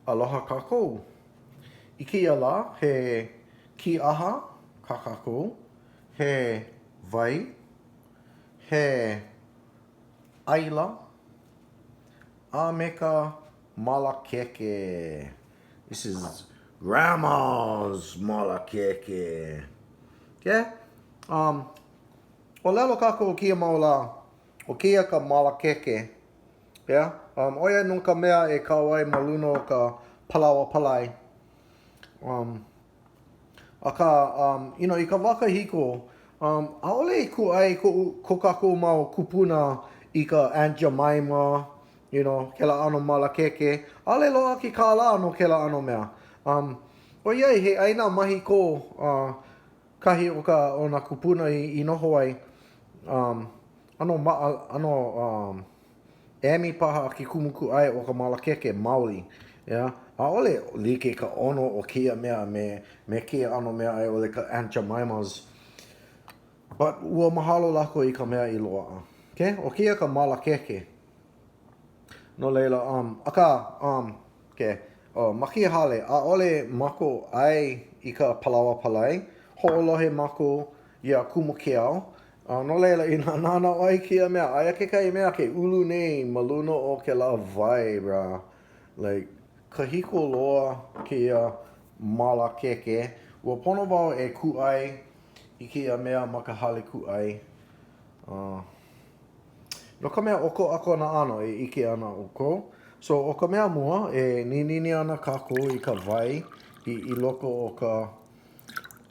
Aloha kākou. I kēia lā, he kīʻaha kā kākou, he wai, he ʻaila, a me ka malakeke. This is grandma's malakeke. Okay? Um, ʻōlelo kākou i kēia mau lā, ʻo kēia ka malakeke. Yeah? Um, ʻo ia nō ka mea e kau ai ma luna o ka palaoa palai. Um, akā, um, you know, i ka wā kahiko, um, ʻaʻole i kūʻai koʻu, ko kākou mau kūpuna i ka Aunt Jemima, you know, kēlā ʻano malakeke. ʻAʻole loaʻa ke kālā no kēlā ʻano mea. Um, ʻoiai, he ʻāina mahi kō uh, kahi o ka, o nā kūpuna i, i noho ai, um, ʻano maʻa, ʻano um, emi paha ke kumukūʻai o ka malakeke maoli, yeah? ʻAʻole like ka ʻono o kēia mea me, me kēia ʻano mea a i ʻole ka Aunt Jemima's. But ua mahalo lākou i ka mea i loaʻa. Okay? ʻO kēia ka malakeke. No laila, um, akā, um, okay, oh, ma kēia hale, ʻaʻole mākou ʻai i ka palaoa palai. Hoʻolohe mākou iā Kumu Keao. A no laila, inā nānā ʻoe i kēia mea, aia kekahi mea ke ulu nei ma luna o kēlā wai, bruh. Like, kahiko loa kēia malakeke. Ua pono wau e kūʻai i kēia mea ma ka hale kūʻai. Uh, no ka mea, ʻokoʻa kona ʻano e ʻike ana ʻoukou. So, ʻo ka mea mua, e ninini ana kākou i ka wai i, i loko o ka,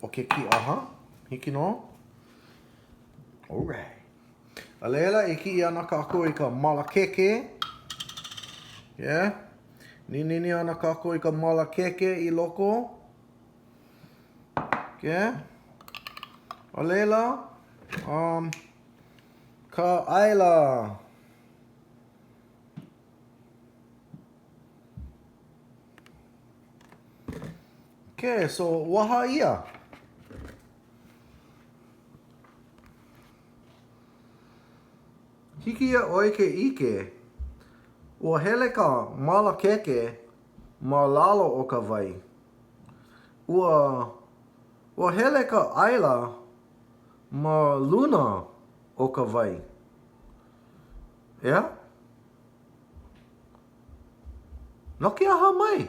o ke kīʻaha. Hiki nō? Alright. A laila, e kiʻi ana kākou i ka malakeke. Yeah. Ninini ana kākou i ka malakeke i loko. Okay. A laila, um, ka ʻaila. Okay, so waha ia. Hiki iā ʻoe ke ʻike, ua hele ka malakeke ma lalo o ka wai. Ua, ua hele ka ʻaila ma luna o ka wai. ʻEā? No ke aha mai?